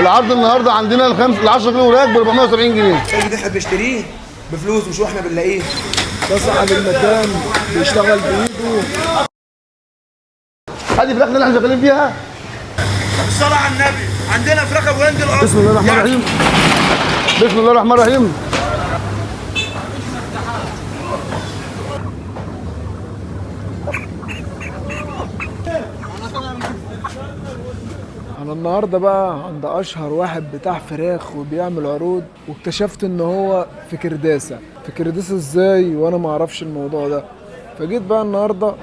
العرض النهارده عندنا ال 10 كيلو وراك ب 470 جنيه. التلج ده احنا بنشتريه بفلوس مش واحنا بنلاقيه. ده صاحب المكان بيشتغل بايده. هذه فراخنا اللي احنا شغالين فيها. الصلاة على النبي، عندنا فراخ ابو هند الارض. بسم الله الرحمن الرحيم. بسم الله الرحمن الرحيم. انا النهارده بقى عند اشهر واحد بتاع فراخ وبيعمل عروض، واكتشفت ان هو في كرداسه. في كرداسه ازاي وانا ما اعرفش الموضوع ده؟ فجيت بقى النهارده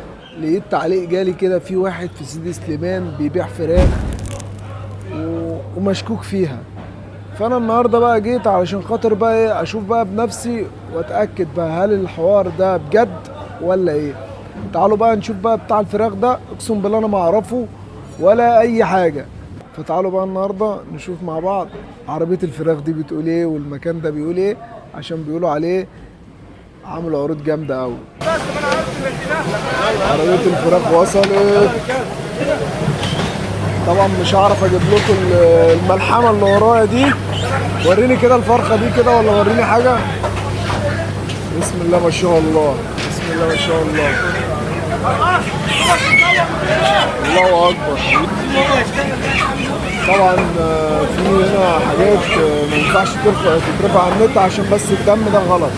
لقيت تعليق جالي كده، في واحد في سيدي سليمان بيبيع فراخ ومشكوك فيها. فانا النهارده بقى جيت علشان خاطر بقى ايه، اشوف بقى بنفسي واتاكد بقى هل الحوار ده بجد ولا ايه. تعالوا بقى نشوف بقى بتاع الفراخ ده، اقسم بالله انا ما اعرفه ولا اي حاجة. فتعالوا بقى النهارده نشوف مع بعض عربية الفراخ دي بتقول ايه والمكان ده بيقول ايه، عشان بيقولوا عليه عملوا عروض جامدة قوي. عربية الفراخ وصلت. طبعا مش هعرف اجيب لكم الملحمة اللي ورايا دي. وريني كده الفرخه دي كده، ولا وريني حاجة. بسم الله ما شاء الله، بسم الله ما شاء الله، الله اكبر. طبعا في هنا حاجات ما ينفعش تترفع على النت عشان بس الدم ده غلط.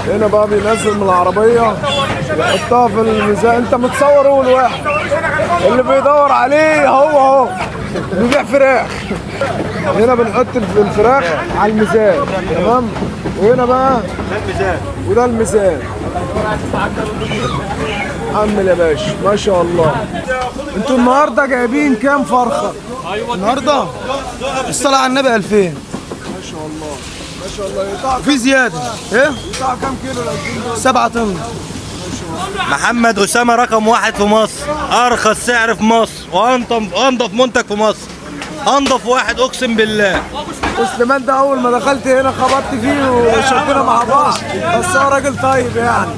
هنا بقى بينزل من العربية يحطها في الميزان. انت متصور اول واحد اللي بيدور عليه هو اهو بيبيع فراخ. هنا بنحط الفراخ على الميزان، تمام؟ وهنا بقى وده الميزان. عمل يا باشا ما شاء الله. انتوا النهارده جايبين كام فرخة؟ النهارده الصلاة على النبي 2000. ما شاء الله ما شاء الله. يقطع في زيادة ايه؟ يقطع كام كيلو ال 2000 دول؟ 7 طن. محمد أسامة رقم 1 في مصر، أرخص سعر في مصر، وأنضف منتج في مصر، أنضف واحد أقسم بالله. وسليمان ده أول ما دخلت هنا خبطت فيه وشدنا مع بعض، بس هو راجل طيب يعني.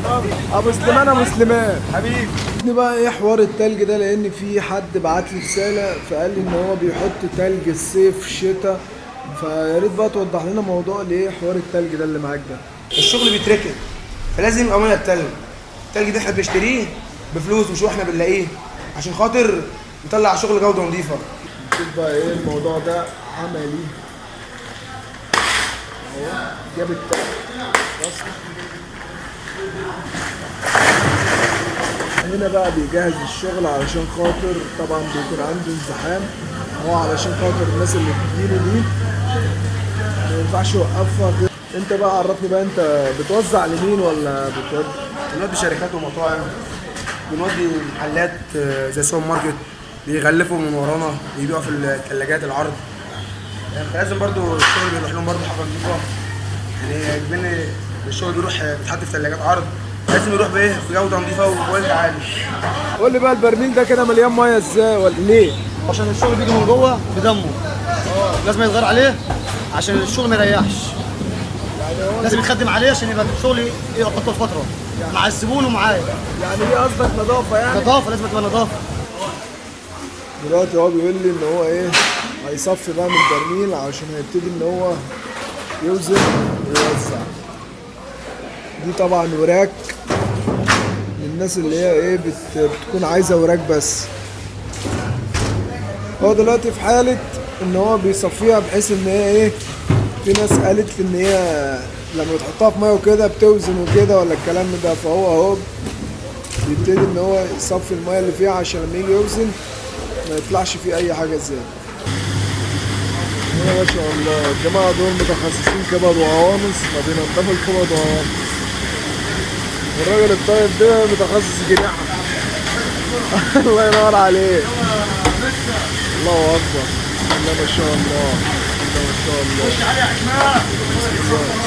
أبو سليمان أبو سليمان حبيبي. بقى إيه حوار التلج ده؟ لأن في حد بعت لي رسالة فقال لي إن هو بيحط تلج الصيف شتاء، فيا ريت بقى توضح لنا موضوع ليه حوار التلج ده اللي معاك ده. الشغل بيتركن، فلازم يبقى مية التلج. التلج ده احنا بنشتريه بفلوس مش واحنا بنلاقيه، عشان خاطر نطلع شغل جوده نظيفة. شوف بقى ايه الموضوع ده عملي اهو، جاب التلج بس. هنا بقى بيجهز الشغل علشان خاطر طبعا بيكون عنده ازدحام، هو علشان خاطر الناس اللي بتجيله دي ما ينفعش يوقفها. انت بقى عرفني بقى، انت بتوزع لمين ولا بتودي؟ بنودي شركات ومطاعم، بنودي محلات زي سوبر ماركت بيغلفوا من ورانا ويبيعوا في الثلاجات العرض. فلازم برضو الشغل بيروح لهم برضو حاجة نظيفة، يعني كمان الشغل بيروح بيتحط في ثلاجات عرض، لازم يروح بايه؟ بجوده نظيفة و quality عالي. قول لي بقى البرميل ده كده مليان مية ازاي ولا ليه؟ عشان الشغل بيجي من جوه بدمه، لازم يتغير عليه عشان الشغل ما يريحش، لازم يتخدم عليه عشان يبقى الشغل يقعد طول فترة مع الزبون ومعايا. يعني دي قصدك نظافة يعني؟ نظافة، لازم تبقى نظافة. دلوقتي هو بيقول لي ان هو ايه، هيصفي بقى من البرميل عشان هيبتدي ان هو يوزن ويوزع. دي طبعا وراك للناس اللي هي ايه بتكون عايزه وراك بس. هو دلوقتي في حاله ان هو بيصفيها بحيث ان هي ايه، في ناس قالت لي ان هي لما بتحطها في مية وكده بتوزن وكده ولا الكلام ده، فهو اهو بيبتدي ان هو يصفي المية اللي فيها عشان لما يجي يوزن ما يطلعش فيه اي حاجة زيادة. هنا ما شاء الله الجماعة دول متخصصين كبد وقوانص، ما بينضفوا الكبد وقوانص. والراجل الطيب ده متخصص جناحه. الله ينور عليه. الله اكبر، بسم الله ما شاء الله، بسم الله ما شاء الله.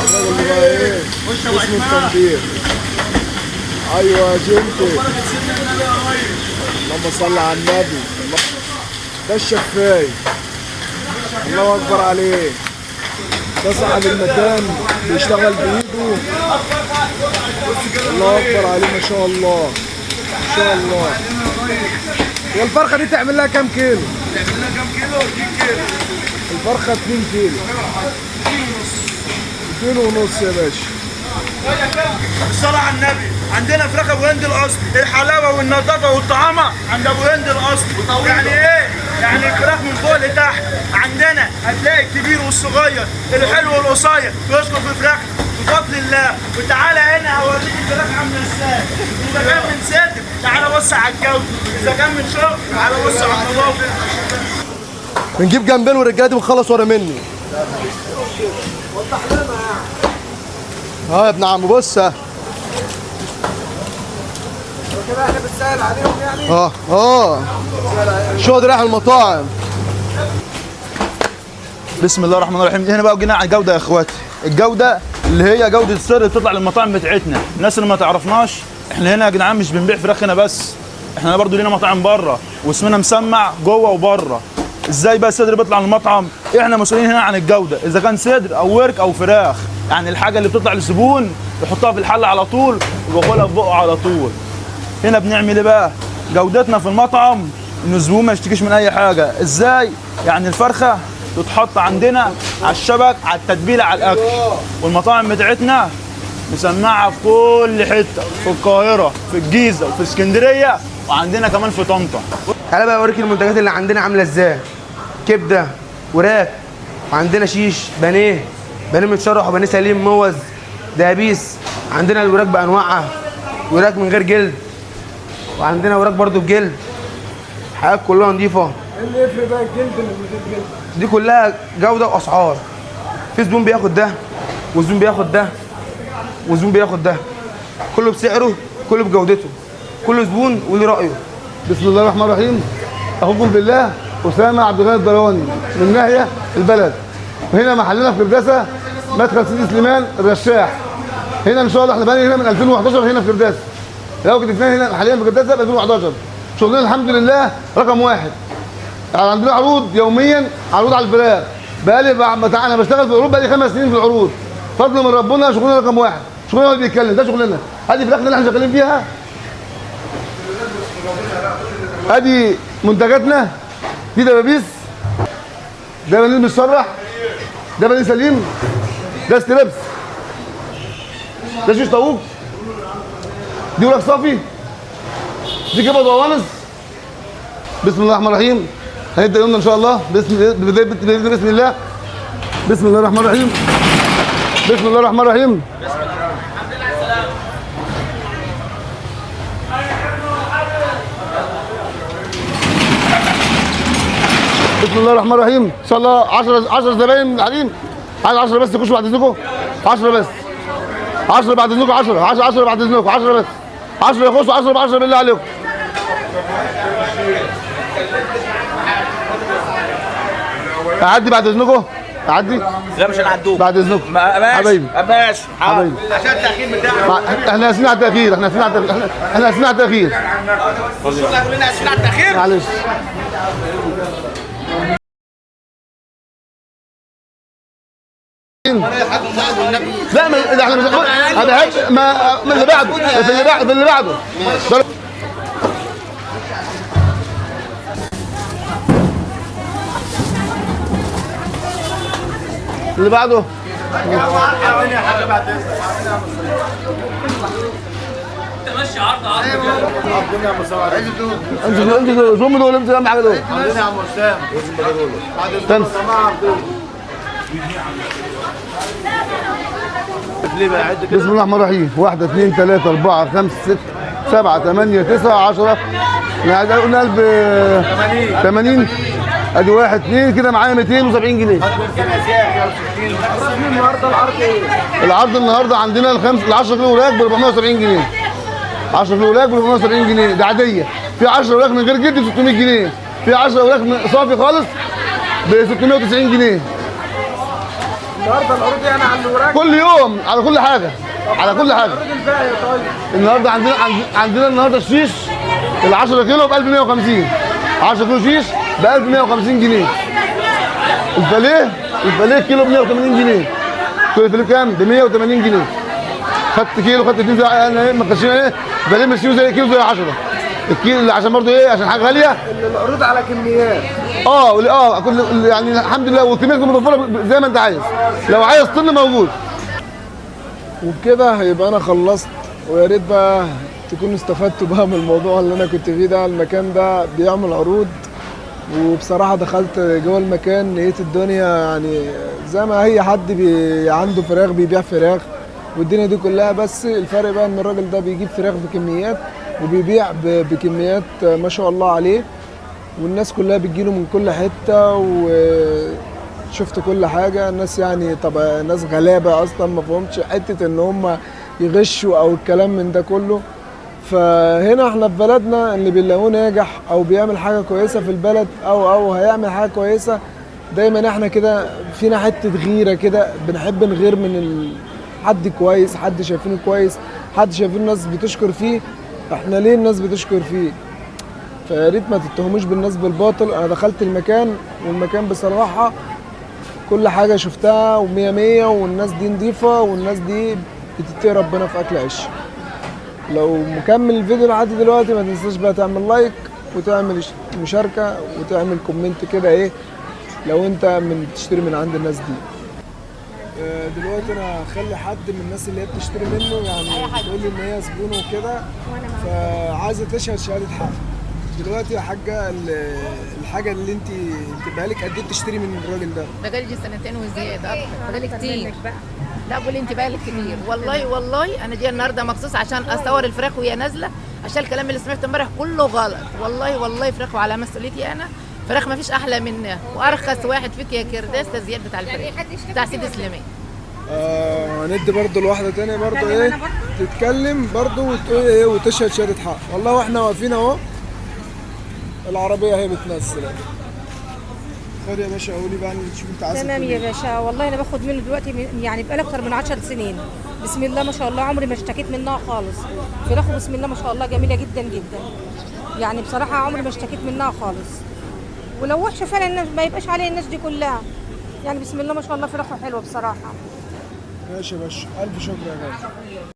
الراجل ده بقى ايه اسمه التنظير. ايوه يا جنتي، اللهم صل على النبي. ده الشفاي، الله اكبر عليه. ده صاحب المكان بيشتغل بايده، الله اكبر عليه ما شاء الله ما شاء الله. هي الفرخه دي تعمل لها كام كيلو؟ تعمل لها كام كيلو؟ 2 كيلو. الفرخه 2 كيلو. 2 ونص يا باشا. الصلاة على النبي، عندنا فراخ ابو هند الاصلي، الحلاوة والنظافة والطعامة عند ابو هند الاصلي. يعني ايه؟ يعني الفراخ من فوق لتحت، عندنا هتلاقي الكبير والصغير، الحلو والقصير، بيشكر في فراخ بفضل الله. وتعالى هنا هوريك الفراخ عاملة ازاي. إذا كان من صدر تعالى بص على الجودة، إذا كان من شرب تعالى بص على النظافة. بنجيب جنبين والرجاله دي بتخلص ورا مني. وضح لنا يعني. اه يا ابن عم بص. كده احنا بنسهل عليهم يعني. شو رايح المطاعم. بسم الله الرحمن الرحيم. هنا بقى جينا على الجودة يا اخواتي، الجودة اللي هي جوده السر اللي بتطلع للمطاعم بتاعتنا. الناس اللي ما تعرفناش، احنا هنا يا جدعان مش بنبيع فراخ هنا بس، احنا برضو لينا مطاعم بره واسمنا مسمع جوه وبره. ازاي بقى الصدر بيطلع للمطعم؟ احنا مسؤولين هنا عن الجودة، اذا كان صدر او ورك او فراخ. يعني الحاجة اللي بتطلع للزبون يحطها في الحلة على طول وياكلها في بقه على طول. هنا بنعمل ايه بقى؟ جودتنا في المطعم ان الزبون ما يشتكيش من اي حاجة. ازاي؟ يعني الفرخه تتحط عندنا على الشبك، على التتبيله، على الاكل. والمطاعم بتاعتنا مسمعه في كل حتة، في القاهرة، في الجيزة، وفي اسكندرية، وعندنا كمان في طنطا. تعالى بقى اوريك المنتجات اللي عندنا عامله ازاي. كبده، وراك، وعندنا شيش، بانيه، بانيه متشرح وبانيه سليم، موز، دهابيس. عندنا الوراك بانواعها، وراك من غير جلد، وعندنا وراك برضو بجلد. حاجات كلها نظيفة. ايه اللي يفرق بقى الجلد اللي من غير جلد؟ دي كلها جوده واسعار. في زبون بياخد ده، وزبون بياخد ده، وزبون بياخد ده. كله بسعره، كله بجودته، كل زبون وله رايه. بسم الله الرحمن الرحيم. اخوكم بالله اسامة عبد الغني الدرواني من ناحية البلد. وهنا محلنا في كرداسه، مدخل سيدي سليمان الرشاح. هنا ان شاء الله احنا بقالنا هنا من 2011 هنا في كرداسه. لو كنت هنا حاليا في كرداسه ب 2011. شغلنا الحمد لله رقم واحد. يعني عندنا عروض يوميا، عروض على الفراخ. بقالي انا بشتغل في العروض بقالي 5 سنين في العروض. فضل من ربنا شغلنا رقم واحد. شغلنا هو اللي بيتكلم، ده شغلنا. ادي فراخنا اللي احنا شغالين فيها. ادي منتجاتنا. دي دبابيس، ده بانيه متشرح، ده بانيه سليم، ده strips، ده شيش طاووق، دي وراك صافي، دي كبد وقوانص. بسم الله الرحمن الرحيم. هنبدا يومنا ان شاء الله بسم الله. بسم الله الرحمن الرحيم. بسم الله الرحمن الرحيم. بسم الله الرحمن الرحيم. ان شاء الله 10 زباين من الحريم. عايز 10 بس يخشوا بعد اذنكم. 10 بس، 10 بعد اذنكم، 10 10 10 بعد اذنكم، 10 بس، 10 يخشوا، 10 ب 10 بالله عليكم. اعدي بعد اذنكم، اعدي. لا مش هنعدوك بعد اذنكم. ماشي حبايبي ماشي حبايبي، عشان التاخير بتاعك. احنا اسفين على التاخير، احنا اسفين على التاخير، احنا اسفين على التاخير. كلنا اسفين على التاخير، معلش. لا ما احنا مش انا ما اللي بعده، في اللي بعده، في اللي بعده. اللي بعده. ماشي عرض عرض. انت زوم دول، انت اهم حاجة دول. تمس. بسم الله الرحمن الرحيم. 1 2 3 4 5 6 7 8 9 10. قلنا 1080. ادي 1 2 كده معايا 270 جنيه. النهارده العرض ايه؟ العرض النهارده عندنا ال 10 كيلو وراك ب 470 جنيه. 10 كيلو وراك ب 470 جنيه ده عادية. في 10 وراك من غير جلد ب 600 جنيه. في 10 وراك صافي خالص ب 690 جنيه. النهارده العروض يعني على الوراك كل يوم، على كل حاجة، على كل حاجة. العروض الباقية طيب. النهارده عندنا النهارده الشيش ال 10 كيلو ب 1150. 10 كيلو شيش ب 1150 جنيه. الفاليه كيلو ب 180 جنيه. كيلو الفاليه بكام؟ ب 180 جنيه. خدت كيلو، خدت 2 زي انا ما كانش ايه، فاليه مش زي كيلو زي 10. الكيلو عشان برضو ايه، عشان حاجة غالية. العروض على كميات. كل يعني الحمد لله، والكميه تكون متوفرة زي ما انت عايز، لو عايز طن موجود. وبكده هيبقى انا خلصت، ويا ريت بقى تكونوا استفدتوا بقى من الموضوع اللي انا كنت فيه ده. المكان ده بيعمل عروض، وبصراحة دخلت جوه المكان لقيت الدنيا يعني زي ما اي حد عنده فراخ بيبيع فراخ والدنيا دي كلها، بس الفرق بقى ان الراجل ده بيجيب فراخ بكميات وبيبيع بكميات ما شاء الله عليه، والناس كلها بتجيله من كل حتة، وشفت كل حاجة. الناس يعني طب ناس غلابة أصلا ما فهمش حتة إن هم يغشوا أو الكلام من ده كله. فهنا احنا في بلدنا اللي بنلاقوه ناجح أو بيعمل حاجة كويسة في البلد أو هيعمل حاجة كويسة، دايما احنا كده فينا حتة غيرة كده، بنحب نغير من حد كويس، حد شايفينه كويس، حد شايفين الناس بتشكر فيه. احنا ليه الناس بتشكر فيه؟ فيا ريت ما تتهموش بالناس بالباطل. انا دخلت المكان، والمكان بصراحة كل حاجة شفتها ومية مية، والناس دي نظيفة، والناس دي بتتقي ربنا في اكل عيش. لو مكمل الفيديو لحد دلوقتي ما تنساش بقى تعمل like وتعمل مشاركة وتعمل comment كده ايه لو انت من بتشتري من عند الناس دي. دلوقتي انا هخلي حد من الناس اللي هي بتشتري منه يعني تقول لي ان هي زبونه وكده، فعايزه تشهد شهادة حق. دلوقتي يا حاجة، الحاجة اللي انت بقالك قد ايه بتشتري من الراجل ده؟ بقالي سنتين وزيادة اكتر، بقالي كتير. لا بقولي انت بقالك كتير. والله والله انا جاية النهارده مخصوص عشان اصور الفراخ وهي نازله، عشان الكلام اللي سمعته امبارح كله غلط. والله والله فراخ وعلى مسؤوليتي انا، فراخ ما فيش احلى منها، وارخص واحد فيك يا كرداسه زياد بتاع الفراخ بتاع سيدي سليمان. هندي برضه لواحدة تانية برضه ايه تتكلم برضه وتقول ايه وتشهد شهادة حق. والله واحنا واقفين اهو العربية هي بتنزل. خد يا باشا قولي بقى شوف انت عايزه. تمام يا باشا، والله انا باخد منه دلوقتي يعني بقالي اكتر من 10 سنين، بسم الله ما شاء الله عمري ما اشتكيت منها خالص. فراخه بسم الله ما شاء الله جميلة جدا جدا، يعني بصراحة عمري ما اشتكيت منها خالص. ولو وحشة فعلا ما يبقاش عليه الناس دي كلها، يعني بسم الله ما شاء الله فراخه حلوة بصراحة. ماشي يا باشا، الف شكر يا غالي.